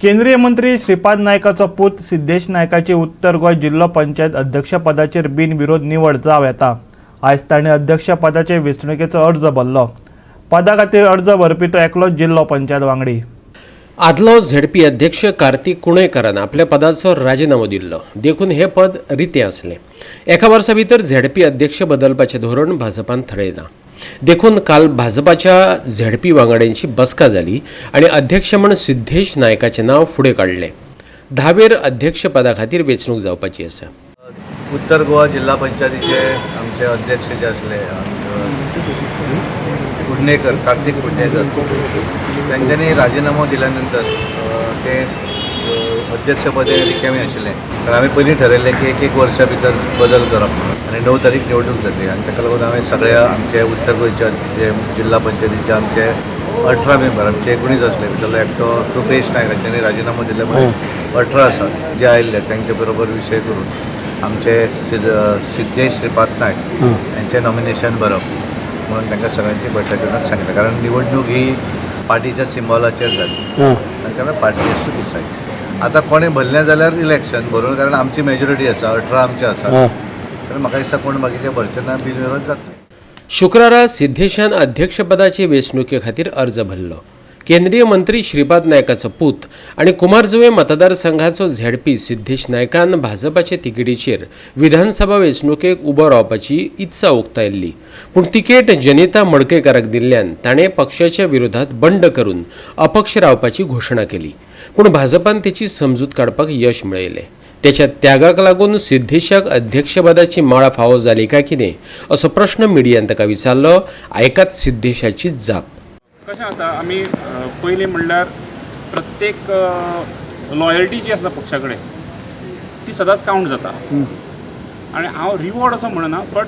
केंद्रीय मंत्री श्रीपाद नायकाचो पूत सिद्धेश नायकाची उत्तर गोंय जिल्लो पंचायत अध्यक्षपदाचेर बिनविरोध निवड जावं येता. आयज ताणें अध्यक्षपदाचे वेंचणुकेचो अर्ज भरलो. पदा खातीर अर्ज भरपी तो एकलोच जिल्लो पंचायत वांगडी. आदलो झेडपी अध्यक्ष कार्तिक कुणेकरान आपल्या पदाचो राजिनामो दिल्लो देखून हें पद रितें आसलें. एका वर्सा भितर झेडपी अध्यक्ष बदलपाचें धोरण भाजपान थरयलां देखून काल भाजपाच्या झेडपी वांगड्यांची बसका जाली आनी अध्यक्ष म्हण सिद्धेश नायकाचें नांव फुडें काडलें. धावेर अध्यक्षपदा खातीर वेंचणूक जावपाची आसा. उत्तर गोवा जिल्हा पंचायतीचे आमचे अध्यक्ष जे आसले कुडणेकर, कार्तिक कुडणेकर, तांच्यांनी राजिनामो दिल्या नंतर ते अध्यक्षपद हें रिकामी आशिल्लें, कारण आमी पयलीं ठरयल्लें की एक एक वर्सा भितर बदल करप म्हणून आनी 9 तारीख निवडणूक जातली आनी ताका लागून हांवें सगळ्या आमचे उत्तर गोंयच्या जे जिल्हा पंचायतीचे आमचे 18 मेंबर, आमचे 19 आसले, भितरलो एकटो रुपेश नायक हांच्यांनी राजिनामो दिल्ले म्हणून 18 आसा जे आयिल्ले, तांचे बरोबर विशय करून आमचे सिद्धेश श्रीपाद नायक यांचें नॉमिनेशन भरप म्हणून तांकां सगळ्यांची बैठक घेवन सांगलें, कारण निवडणूक ही पार्टीच्या सिंबॉलाचेर जाली आनी त्यामुळे पार्टी हॅज टू डिसायड. आतां कोणें भरलें जाल्यार इलेक्शन भरून, कारण आमची मेजॉरिटी आसा, 18 आमचे आसा, तर म्हाका दिसता कोण बाकीचे भरचे ना, बिनविरोध जातले. शुक्रारा सिद्धेशान अध्यक्षपदाचे वेंचणुके खातीर अर्ज भरलो. केंद्रीय मंत्री श्रीपाद नायकाचो पूत आनी कुमारजुंवें मतदारसंघाचो झेडपी सिद्धेश नायकान भाजपाचे तिकेटीचेर विधानसभा वेंचणुकेक उबो रावपाची इत्सा उक्तायल्ली, पूण तिकेट जनिता मडकयकाराक दिल्ल्यान ताणें पक्षाच्या विरोधात बंड करून अपक्ष रावपाची घोशणा केली. पूण भाजपान तेची समजूत काडपाक यश मेळयलें. त्याच्या त्यागाक लागून सिद्धेशाक अध्यक्षपदाची माळा फावो जाली काय कितें असो प्रश्न मिडियान ताका विचारलो. आयकात सिद्धेशाची जाप. कशें आसा, आमी पयलीं म्हणल्यार प्रत्येक लॉयल्टी जी आसा पक्षा कडेन ती सदांच कावंट जाता आनी हांव रिवॉर्ड असो म्हणना, बट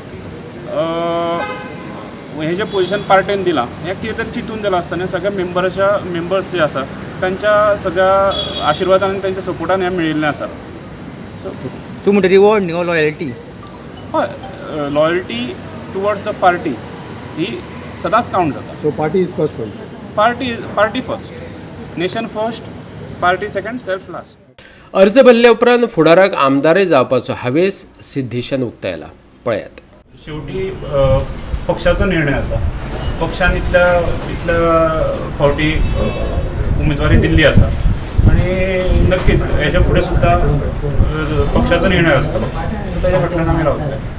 हें जें पोजिशन पार्टेन दिलां हें कितें तरी चिंतून दिलां आसतना सगळ्या मेंबराच्या, मेंबर्स जे आसा तांच्या सगळ्या आशिर्वादान आनी तांच्या सपोर्टान हें मेळिल्लें आसा. सो तूं म्हणटा रिवॉर्ड न्ही, हो लॉयल्टी. हय, लॉयल्टी टुवर्ड्स the party ही सदांच कावंट जाता. So party is first for you. Party, party first, nation first, party second, self last. अर्ज भरले उपरांत फुडाराक आमदारय जावपाचो हावेस सिद्धेशान उक्तायला. पळयात. शेवटी पक्षाचो निर्णय आसा. पक्षान इतल्या इतल्या फावटी उमेदवारी दिल्ली आसा आनी नक्कीच हेच्या फुडें सुद्दां पक्षाचो निर्णय आसतलो, सो ताच्या फाटल्यान आमी रावतले.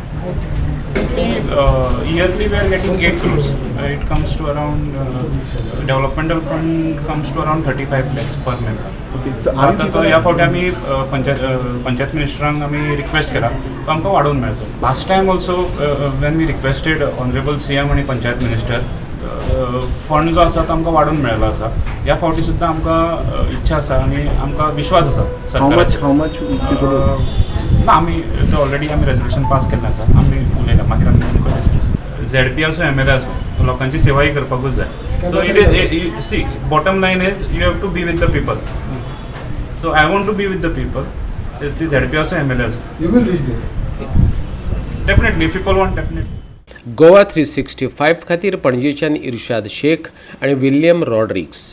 Yearly we are getting 8 crores. It comes to around, developmental fund comes to around 35 lakhs per member. So are you आतां तो people ह्या फावटी आमी पंचायत मिनिस्टरांक आमी रिक्वेस्ट केला, तो आमकां वाडोवन मेळचो. Last time also when we requested honourable CM आनी पंचायत मिनिस्टर, फंड जो आसा तो आमकां वाडोवन मेळ्ळो आसा. ह्या फावटी सुद्दां आमकां इच्छा आसा आनी आमकां विश्वास आसा How much? सरकाराचेर. How much people? ना, आमी तो ऑलरेडी आमी रेजोल्युशन पास केल्लें आसा. आमी उलयला, मागीर आमी तुमकां झेडपी आसूं, एमएलए आसूं, लोकांची सेवाय करपाकूच जाय. So it is, see, bottom line is you have to be with the people. So I want to be with the people. ती झेडपी आसूं, एमएलए आसूं. You will reach there. Definitely, people want, definitely. Goa 365 खातीर पणजेच्यान इर्शाद शेख आनी William Rodrigues.